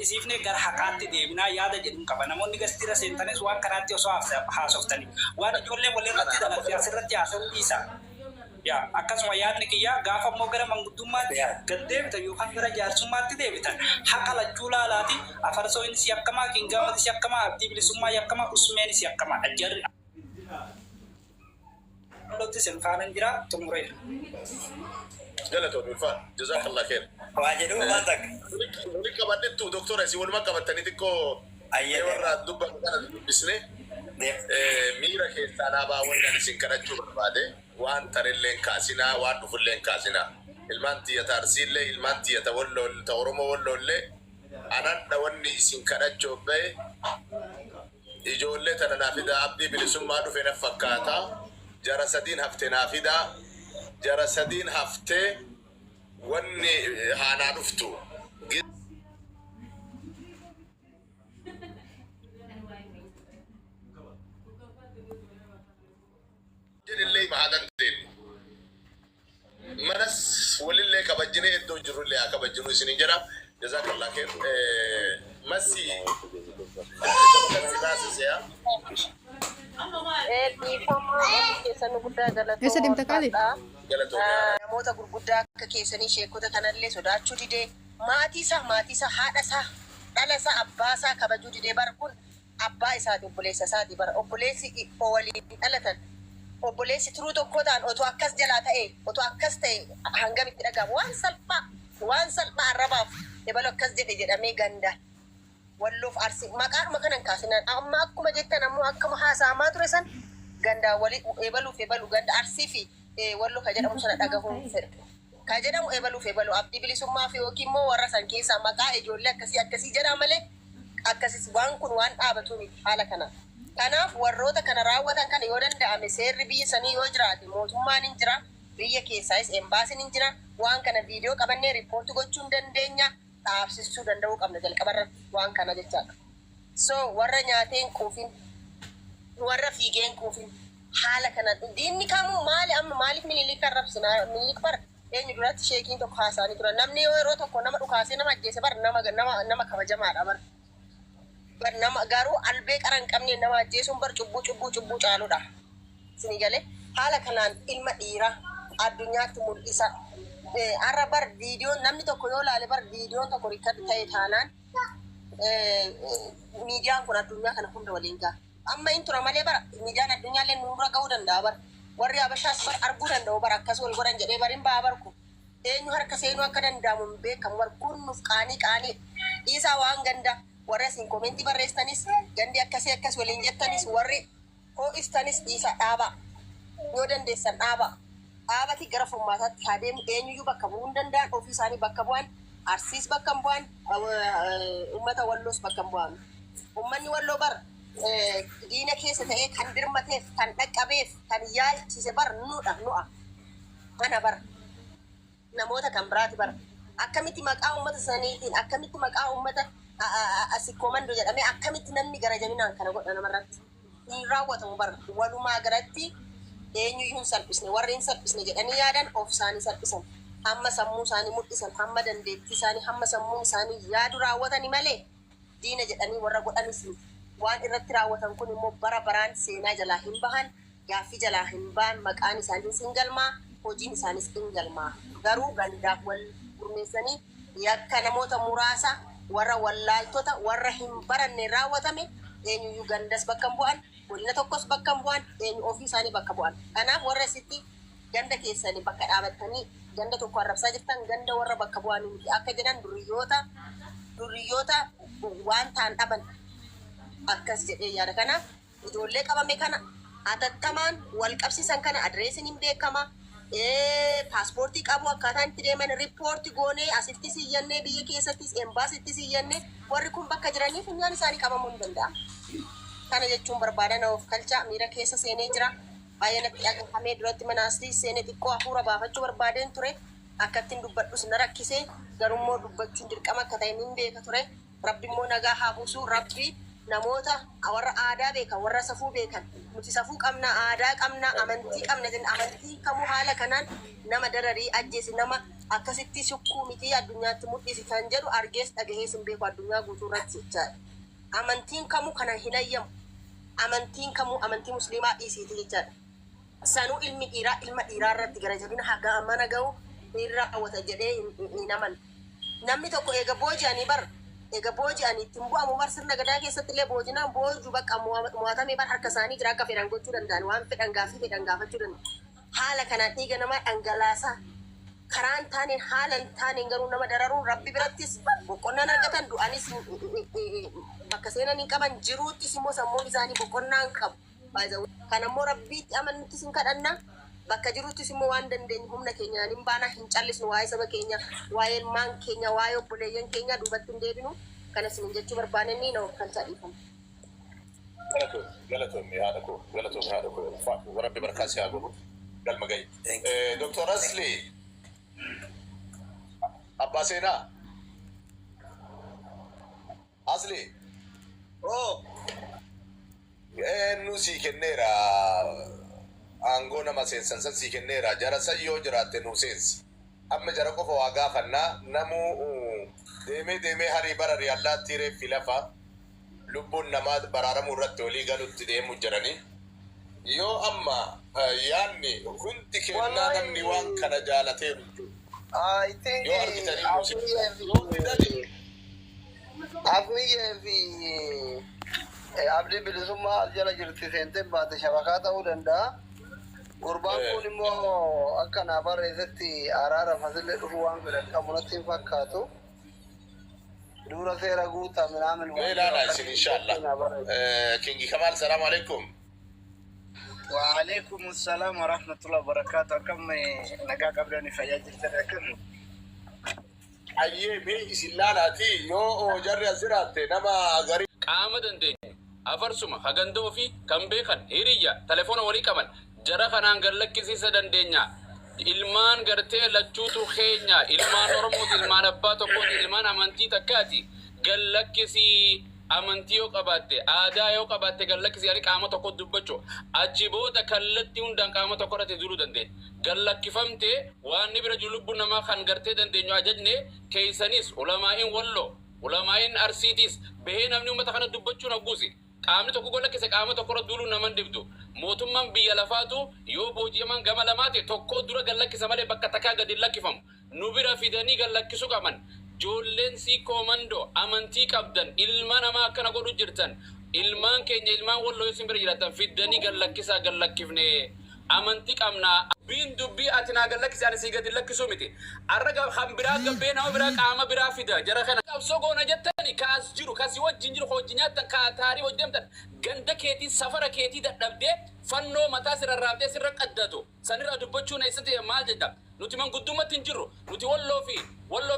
Gadhisiifnee gara haqaatti deebinaa yaada jedhun qaba. Namoonni gastiirra seentanis waan kanaatti osoo haasoftanii. Waan ijoolleen walirratti dalagde asirratti haasa'uu dhiisaa. Yaa akkasuma yaadni kiyya gaafa immoo gara manguddummaatti gad deebitan yookaan gara jaarsummaatti deebitan haqa lachuu laalaati Afarsoonis yakkamaa, Kiingaamadis yakkamaa, Abdii Bilisummaa yakkamaa, Usmeenis yakkamaadha. Jarri Wallootti isin faanan jira xumureera. Galatoomi ulfaadhu. Jazakallah kheer. Waa jedhuu waan takka. Wali qabadhettu doktora isin waluma qabattanii xiqqoo Ayyee mee deema. warra dubbatu kana dubbisne Deema. Miira keessaa naa baa wanni ani isin kadhachuu barbaade waan tarellee hin kaasinaa waan dhufullee hin kaasinaa. Ilmaan tiyya ta Arsiillee ilmaan tiyya ta Walloo ta Oromoo Walloollee anadha wanni isin kadhachuu bahe Ijoollee tana naa fidaa Abdii Bilisummaa dhufe naf fakkaata jara sadiin hafte naa fidaa jara sadiin hafte wanni haa naa dhuftu. Jedhellee hima haa dandeenyu. Manas walillee kabajjinee iddoo jirrullee haa kabajjinu isinin jedha. Jazakallah kheer. Massi kan si taasise haa. Dhiifama hundi keessanuu guddaa Eessa galatoomaa deemta qaali? ulfaadhaa. Galatoomi haadha. Namoota gurguddaa akka keessanii sheekota kanallee sodaachuu didee maatii isaa maatii isaa haadha isaa dhala isaa abbaa isaa kabajuu didee bar kun abbaa isaati obboleessa isaati bara obboleessi o waliin dhalatan obboleessi tiruu tokkoo ta'an otoo akkas jalaa ta'ee otoo akkas ta'e hangam itti dhaga'ama waan salphaa waan salphaa arrabaaf ebalu akkas jedhe jedhamee ganda walloof arsi maqaadhuma kana hin kaasinaan amma akkuma jettan ammoo akkuma haasa'amaa ture san gandaa wali ebaluuf ebalu ganda arsii fi walloo ka jedhamu sana dhagahuun fedhu ka jedhamu ebaluuf ebalu abdii bilisummaa fi yookiin immoo warra san keessaa maqaa ijoollee akkasii akkasii jedhaa malee akkasis waan kun waan dhaabatuu miti haala kanaan. Kanaaf warroota kana raawwatan kana yoo danda'ame seerri biyya sanii yoo jiraate mootummaan hin jira, biyya keessaayis embaasiin hin jira, waan kana viidiyoo qabannee report gochuu hin dandeenya, dhaabsisuu danda'uu qabna jalqaba irratti waan kana jechaadha. So warra nyaatee hin quufin, warra fiigee hin quufin haala kanaan diinni kamuu maali amma maaliif Minilik arrabsina? Minilik bar Eenyu duratti sheekiin tokko haasa'anii turan. Namni yoo yeroo tokko nama dhukaasee nama ajjeese bar nama nama nama kabajamaadha bar. Bar nama garuu albee qara hin qabneen nama ajjeesuun bar cubbuu cubbuu cubbuu caaludha. Isinii galee haala kanaan ilma dhiiraa addunyaatti mul'isa. Har'a bar viidiyoon namni tokko yoo laale bar viidiyoon tokko record ta'e taanaan miidiyaan kun addunyaa kana hunda waliin gaha. Amma hin tura malee bara miidiyaan addunyaallee nurra ga'uu danda'a bar. Warri Habashaas bar arguu danda'u bar akkas wal godhan jedhee bar hin ba'a bar kun. Eenyu harka seenuu akka danda'amu hin beekamu bar kun nuuf qaanii qaanii. Dhiisaa waan ganda warri asiin komentii barreessitanis gandi akkasii akkas waliin jettanis warri ho'istanis dhiisaa dhaabaa. Yoo dandeessan dhaabaa. Dhaabati gara furmaataatti haa deemu eenyuyyuu bakka bu'uu hin danda'an ofii isaanii bakka bu'an Arsiis bakka hin bu'an uummata Walloos bakka hin bu'an. Uummanni Walloo bar diina keessa ta'ee kan dirmateef kan dhaqqabeef kan yaalchise bar nudha nu'a ana bar namoota kan biraati bar akkamitti maqaa uummata saniitiin akkamitti maqaa uummata Sikkoo Mandoo jedhamee akkamitti namni gara jabinaan kana godha namarratti hin raawwatamu bar walumaa galatti eenyuyyuu hin salphisne warri hin salphisne jedhanii yaadan of isaanii salphisan hamma sammuu isaanii mul'isan hamma dandeettii isaanii hamma sammuun isaanii yaadu raawwatani malee diina jedhanii warra godhanis miti. Waan irratti raawwatan kun immoo bara baraan seenaa jalaa hin bahan, gaaffii jalaa hin ba'an, maqaan isaaniis hin galmaa'a, hojiin isaaniis in galmaa'a. Garuu gandaaf wal gurmeessanii yakka namoota muraasa warra wallaaltota, warra hin baranneen raawwatame eenyuyyuu gandas bakka hin bu'an, godina tokkos bakka hin bu'an, eenyu ofii isaanii bakka bu'an. Kanaaf warra sitti ganda keessani bakka dhaabattanii ganda tokko arrabsaa jirtan ganda warra bakka bu'anii miti akka jedhan duriyyoota duriyyoota waan ta'an dhaban akkas jedhee yaada. Kanaaf ijoollee qabame kana hatattamaan wal qabsiisan kana adireesiin hin beekama. Paaspoortii qabu akkaataan itti deeman riippoorti goonee asittis iyyannee biyya keessattis embaasittis iyyannee warri kun bakka jiranii funyaan isaanii qabamuu hin danda'ama. Kana jechuun barbaada na of kalchaa miira keessa seenee jira. Baay'ee natti dhagahamee duratti mana Aslii seenee xiqqoo hafuura baafachuu barbaadeen ture. Akkattin dubbadhus na rakkise. Garummoo dubbachuun dirqama akka ta'e nin beeka ture. Rabbi immoo nagaa haa buusu. Rabbi namoota warra aadaa beekan, warra safuu beekan. Nuti safuu qabna, aadaa qabna, amantii qabna jenna. Amantiin kamuu haala kanaan nama dararii ajjeesi, nama Akkasitti sukkuu miti addunyaatti mul'isi kan jedhu argees dhagahees hin beeku addunyaa guutuu irratti jechaadha. Amantiin kamuu kana hin hayyamu. Amantiin kamuu amantii musliimaa dhiisiiti jechaadha. Sanuu ilmi dhiiraa ilma dhiiraa irratti gara jabina haga mana ga'u hin raawwata jedhee hin amanu. Namni tokko eega booji'anii bar, eega booji'anii ittiin bu'amu bar, sirna gadaa keessatti illee boojinaan boojuu bakka mo'atamee bar harka isaanii jira, akka fedhan gochuu danda'an, waan fedhan gaafii fedhan gaafachuu danda'an. Haala kanaan dhiiga namaa dhangalaasaa karaan taaneen, haala hin taaneen garuu nama dararuun rabbi birattis boqonnaan argatan, du'anis bakka seenan hin qaban, jiruuttis immoo sammuun isaanii boqonnaa hin qabu. Kan ammoo rabbiitti amannuttis hin kadhanna, bakka jiruttis immoo waan dandeenyu humna keenyaan hin baana, hin callisnu. Waa'ee saba keenya, waa'ee ilmaan keenya, waa'ee obboleeyyan keenya duubatti hin deebinu. Kana isin jechuu barbaananii na kan dhiifama. Galatoomii haadha koo, galatoomii haadha koo, ulfaatu rabbi barkaa si haa godhu, galma gahi. Dr. Asli Abbaa Seenaa Asli. Oh, Eenyu sii kenneera aangoo? Nama seensan san sii kenneera. Jara san yoo jiraatte nu seensi. Amma jara qofa waa gaafannaa. Namuu deemee deemee harii bara riyallaatti reeffi lafa lubbuun namaa baraaramuu irratti walii galutti deemuu jiranii. Yoo amma yaanni hundi kennaa namni waan kana jaalateeru I think yoo argitanii nu seensa. Yoo didani Afniyyee fi abdii bilisummaa as jala jirti, seentee baate shabakaa ta'uu danda'a. Gurbaan kun immoo akka naa barreessetti araara fasillee dhufuu waan fedhan qabu natti hin fakkaatu. Dura seera guutaa minaamin. Mee ilaala isin inshallah. Kingi Kamal, salaamu alaikum. وعليكم السلام ورحمة الله وبركاته. Akkam nagaa qabdanii, fayyaa jirtan, akkam? Ayyee, mee isin laalaati yoo jarri as jiraatte nama garii. Qaama dandeenyu afarsuma hagandoo fi kan beekan hiriyya telefoona walii qaban jara kanaan gad lakkisiisa dandeenya. Ilmaan gartee lachuutu keenya, ilmaan Oromooti, ilmaan abbaa tokkooti, ilmaan amantii takkaati. Gad lakkisii, amantii yoo qabaatte, aadaa yoo qabaatte, gad lakkisii. Ani qaama tokko dubbachuu achi booda kallattii hundaan qaama tokko irratti duruu dandeenya. Gad lakkifamte waan ni bira jiru lubbuun namaa kan gartee dandeenyu ajajne keeysanis ulamaa'iin Walloo, ulamaa'iin Arsiitiis bahee namni uummata kana dubbachuun hagguusi. Qaamni tokko gad lakkise qaama tokko irra duuluun naman dhibdu. Mootummaan biyya lafaatu yoo booji'aman gama lamaati tokko dura gad lakkisa malee bakka takkaa gad hin lakkifamu. Nu bira fidanii gad lakkisuu qaban. Joolleen sii koomandoo amantii qabdan, ilma namaa akkana godhu jirtan, ilmaan keenya, ilmaan Walloo yoo isin bira jiraatan fiddanii gad lakkisaa. Gad lakkifne amantii qabnaa. Dubbiin dubbii ati naa gad lakkisi ani sii gad hin lakkisuu miti. Arra kan biraa gabbee nama biraa qaama biraa fida jara kana. Qabsoo goona jettani kaas jiru kasi wajjin jiru hojii nyaattan kaa taarii hojii deemtan ganda keetii safara keetii dadhabdee fannoo mataa sirra raaftee sirra qaddatu sanirraa dubbachuun eessatti maal jedha? Nuti manguddummaatti hin jirru. Nuti Walloo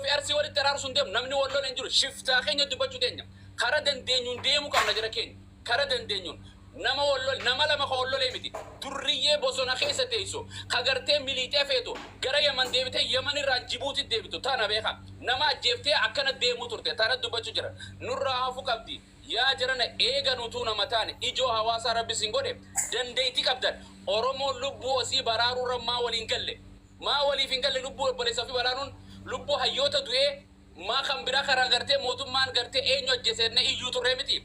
fi Arsii walitti araarsuun hin deemu. Namni Walloon hin jiru. Shiftaa keenya dubbachuu teenya. Kara dandeenyuun deemuu qabna jara keenya. Kara dandeenyuun nama Walloo nama lama ka Wallolee miti. Durriyyee bosona keessa teessu ka gartee miliixee feetu gara Yaman deebitee, Yaman irraan Jibuuti deebitu tana beeka. Nama ajjeeftee akkana deemuu turte tana dubbachuu jira. Nurraa hafu qabdi. Yaa jarana, eega nutuu nama taane, ijoo hawaasaa rabbi sin godhe, dandeeyti qabdan, Oromoon lubbuu osii baraaruurra maa waliin galle? Maa waliif hin galle? Lubbuu obboleessa ofii baraaruun, lubbuu hayyoota du'ee maa kan biraa karaa gartee mootummaan gartee eenyu ajjeesenne iyyuu turree miti.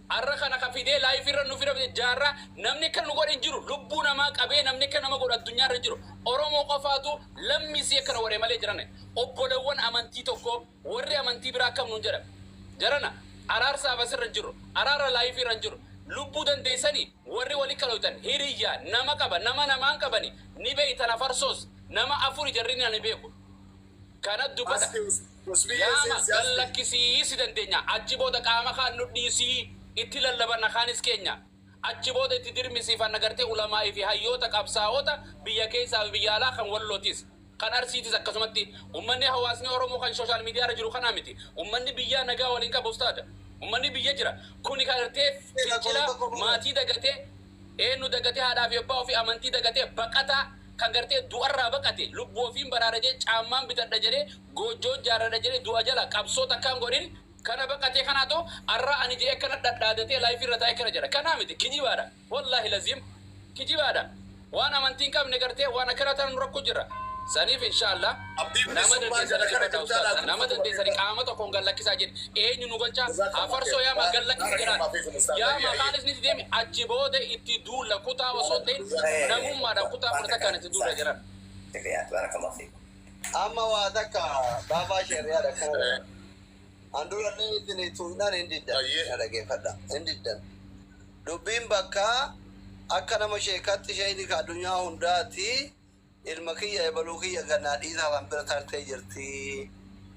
Arra kana ka fidee live irra nu fida jaarraa namni akka nu godhe hin jiru. Lubbuu namaa qabee namni akka nama godhu addunyaa irra hin jiru. Oromoo qofaatu lammisii akkana godhe malee jiran. Obbolewwan amantii tokko warri amantii biraa akkam nuun jedha? Jarana, araarsaaf asirra hin jiru. Araara live irra hin jiru. Lubbuu dandeessanii warri wali kalootan hiriyyaa nama qaba, nama namaan qabani ni beeytan. Afarsoos nama afuri jarri ni ani beeku. Kana dubbata. Yaama gallakkisii si dandeenya. Achi booda qaama kaan nu dhiisii itti lallabanna kaanis keenya. Achi booda itti dirmisiifanna gartee ulamaa'ii fi hayyoota qabsaa'ota biyya keessaa fi biyya alaa kan Wallootis. Kan Arsiitis akkasumatti ummanni hawaasni Oromoo kan social media irra jiru kanaa miti. Ummanni biyyaa nagaa waliin qabu, ustaada. Ummanni biyya jira. Kuni gartee fincila maatii dagatee, eenyu dagatee, haadhaa fi abbaa ofii, amantii dagatee, baqataa kan gartee du'arraa baqate, lubbuu ofiin baraara jedhee, caammaan bitadha jedhee, goojjoo ijaarradha jedhee, du'a jala qabsoo takkaan godhin kana baqatee kanaatu arraa ani jedhee akkana dhadhaadatee live irra taa'ee kana jedha. Kanaa miti, kijibaadha. Wallaahi laziim kijibaadha. Waan amantii hin qabne gartee waan akkana ta'an nu rakkoo jira. Saniif inshallah Abdii nama bilisummaa dandeessanii jala kana dubbadha jirtaadha. ustaaz. Nama dandeessanii qaama tokkoon gad lakkisaa jedhe. Eenyu nu galchaa? Afarsoo yaamaa gad lakkisi jedhaan. Yaa maqaanis ni deemi achi booda itti duulla kutaa osoo hin ta'in namummaadhaan kutaa 11n itti duulla jedhan. Shukriyaat barakallahu fiikum. Amma waa takka baabaa shari'aadha kana. An durallee isin tuu'naan hin diddan. Ayyee. Na dhageeffadha. Hin diddan. Dubbiin bakkaa akka nama sheekatti sheeyni ka addunyaa hundaati ilma kiyya ebaluu kiyya gannaa dhiisaa kan bira tartee jirti.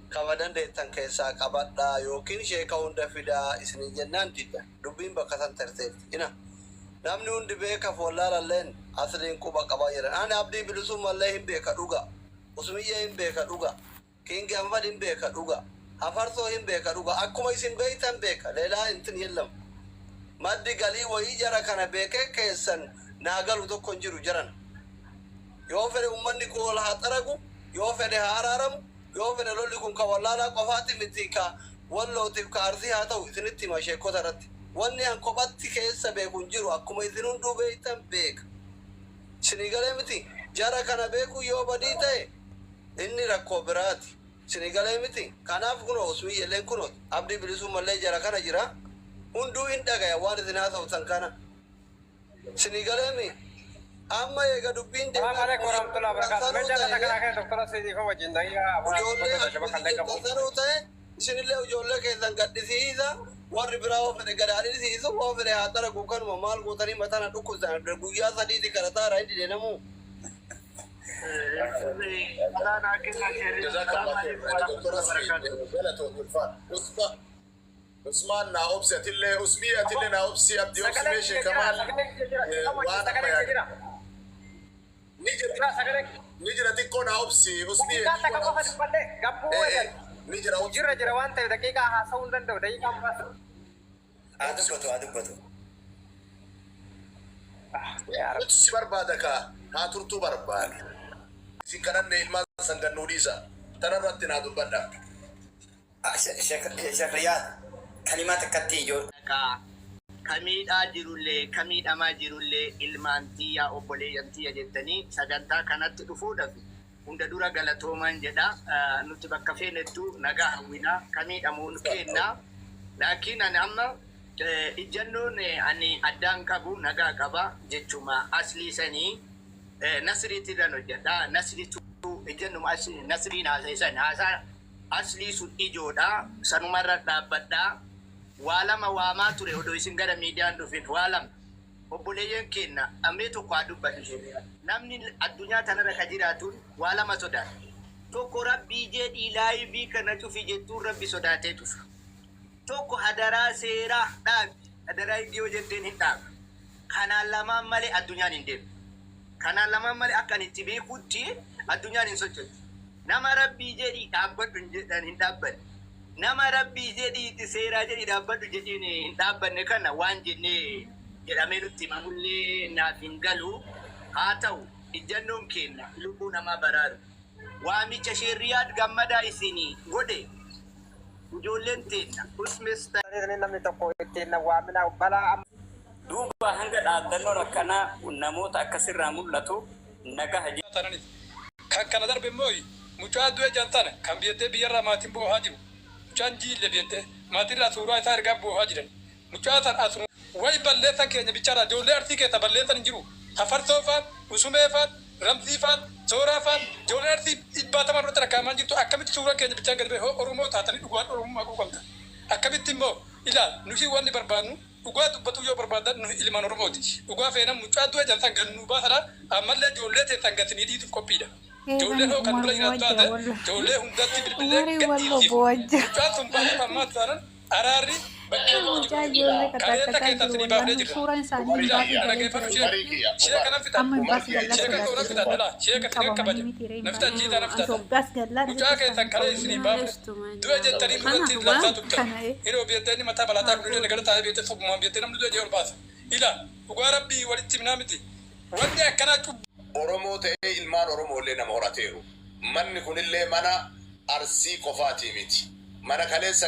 Kama dandeettan keessaa qabadhaa yookiin sheeka hunda fidaa isinii jennaan diddan. Dubbiin bakka san tarteerti. Ina. Namni hundi beekaf wallaalalleen asliin quba qabaa jedhan. Ani abdii bilisummallee hin beeka dhuga. Usmiyyee hin beeka dhuga. Kingi Ahmad hin beeka dhuga. Hafarsoo hin beeka dhuga. Akkuma isin beektan beeka. Leelaa intin yellam. Maddi galii wayii jara kana beekee keessan naa galu tokko hin jiru jaran. Yoo fedhe ummanni kun wal haa xaragu, yoo fedhe haa araaramu, yoo fedhe lolli kun ka wallaalaa qofaati miti ka wallootiif ka arsii haa ta'u isinitti hima sheekota irratti. Wanni an kophatti keessa beeku hin jiru akkuma isin hunduu beektan beeka. Isinii galee miti jara kana beeku yoo badii ta'e inni rakkoo biraati. Isinii galee miti kanaaf kunoo usmiyyelleen kunoo abdii bilisummallee jara kana jira. Hunduu hin dhagaya waan isin haasoftan kana. Isinii galee mi amma eega dubbiin Salaam alaikum warahmatullahi wabarakatuh. Mee jaalata kana kan doktora Sidiifaa wajjin daqiiqaa muraasa ijoollee dubbata shaba kan qabu. sanuu ta'e isinillee ijoollee keessan gadhisiisa warri biraa yoo fedhe gad haa dhisiisu yoo fedhe haa xaragu kanuma maal gootanii mataana dhukkubsan guyyaa sadiiti kadhataara hin dide namuu. Jazakallah khair. Dr. Asli, galatoon ulfaadha. Usma, Usmaan naa obsi atillee, Usmii atillee naa obsi, Abdii obsi Sagalee mee kiyya Sheekh jira, Kamaal sagalee kiyya jira, eh, wajjin waan amma sagalee kiyya yaada. jira. Ni jira, Jira sagalee. ni jira xiqqoo naa obsi, Usmii Daqiiqaa xiqqoo takka naa qofa obsi. dubbadhe gabbuu Eh, eh, eegal. ni jira obsi. Jira jira waan ta'eef daqiiqaa haasa'uu hin danda'u daqiiqaa muraasa. Haa dubbatu haa dubbatu. Yaa Rabbi. Nuti si barbaada kaa haa turtuu barbaada. Isin kadhanne ilmaan san gannuu dhiisa. Tanarratti naa dubbadha. Sheekh Riyaad kalimaa takkatti ijoo. Dhaqaa. Ka miidhaa jirullee, ka miidhamaa jirullee ilmaan tiyya, obboleeyyan tiyya jettanii sagantaa kanatti dhufuudhaaf hunda dura galatoomaan jedha. Nuti bakka feenettuu nagaa hawwina. Ka miidhamuun keenna. Laakiin ani amma ijjannoon ani addaan qabu nagaa qaba jechuma aslii sanii nasriitirran hojjedha. Nasriitu ijjannuma nasriin haasa'e san haasaa aslii sun ijoodha. Sanumarra dhaabbadha. Waa lama waamaa ture odoo isin gara miidiyaan dhufin waa lama. Obboleeyyan keenna ammee tokko haa dubbadhu ishee. Namni addunyaa tanarra ka jiraatuun waa lama sodaata. Tokko rabbii jedhii live kana cufi jettuun rabbi sodaatee cufa. Tokko hadaraa seeraa dhaabi hadaraa iddoo jetteen hin dhaaba. Kanaan lamaan malee addunyaan hin deemtu. Kanaan lamaan malee akka ani itti beekutti addunyaan hin sochotu. Nama rabbii jedhii dhaabbadhu hin jedhan hin dhaabbanne. Nama rabbii jedhiiti seeraa jedhii dhaabbadhu jedhiin hin dhaabbanne kana waan jennee jedhamee nutti himamullee naaf hin galu. Haa ta'u ijjannoon keenya lubbuu namaa baraaru. Waamicha Sheerriyaad Gammadaa isinii godhe ijoolleen teenna usmes Namni tokko ittiin na waamina balaa amma. Duuba hanga dhaaddannoon akkanaa namoota akkasirraa mul'atu nagaha Tananiif. Kan kana darbe immoo mucaa du'e jedhan tana kan biyyatee biyyarraa maatiin boohaa jiru. Mucaan jiille biyyatee maatirraa suuraa isaa ergaa boohaa jiran. Mucaa san as way balleessan keenya bichaadha. Ijoollee arsii keessa balleessan hin jiru. Hafarsoo faan, Usumee faan, Ramsii faan, Sooraa faan, ijoolleen arsii dhibbaatamaan irratti rakkaamaa jirtu akkamitti suuraan keenya bichaan gadi ba'e hoo Oromoo taatanii dhugaan Oromummaa quuqamta. Akkamitti immoo ilaal nuti wanni barbaannu dhugaa dubbatuu yoo barbaadan nuyi ilmaan Oromooti. Dhugaa feenan mucaa du'e jedhan san gad nuu baasadha. Ammallee ijoollee teessan gatinii dhiisuuf qophiidha. Ijoolleen hoo kan Umar dura jiraattu bu'aa jira taate wallo. ijoollee hundatti bilbilee Umarii gad wallo dhiisiif. bu'aa jira. Mucaan sun baasuuf ammaa taanan araarri bakkee bu'u Mucaa jiru. ijoollee Kaleessa katakkataa keessan jiru sinii baafnee wallaan jirra. suuraan isaanii hin Ilaal baasii galee dhaggeeffadhu jira. ishee ishee kanan fixadha. Amma hin baasii gallaa Ishee kan toora sodaachise. fixadha laa ishee Hin kan sinan qabamanii kabaja. miti ree Na fixan jiitaa na fixadha. Itoophiyaas gallaa Mucaa keessan kalee isinii baafne du'e jettanii duratti labsaa turtan. Kana ee. Yeroo biyyatee inni mataa balaataa kun illee gara taa'ee biyyatee sobbumaan biyyatee namni du'e jee ol baasa. Ilaa dhugaa rabbii walitti himnaa miti. Wanni akkanaa cubbuu. Oromoo ta'ee ilmaan Oromoollee nama horateeru. Manni kunillee mana Arsii qofaatii miti. Mana kaleessa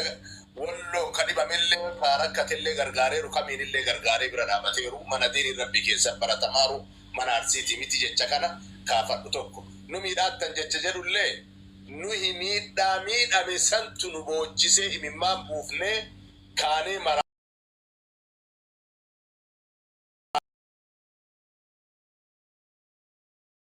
Walloo ka dhibamillee ka rakkatellee gargaareeru kamiinillee gargaaree bira dhaabateeru mana diiniin rabbii keessa baratamaaru mana Arsiitii miti jecha kana kaafadhu tokko. Nu miidhaattan jecha jedhullee nuhi miidhaa miidhame santu nu boochisee imimmaan buufnee kaanee maraa.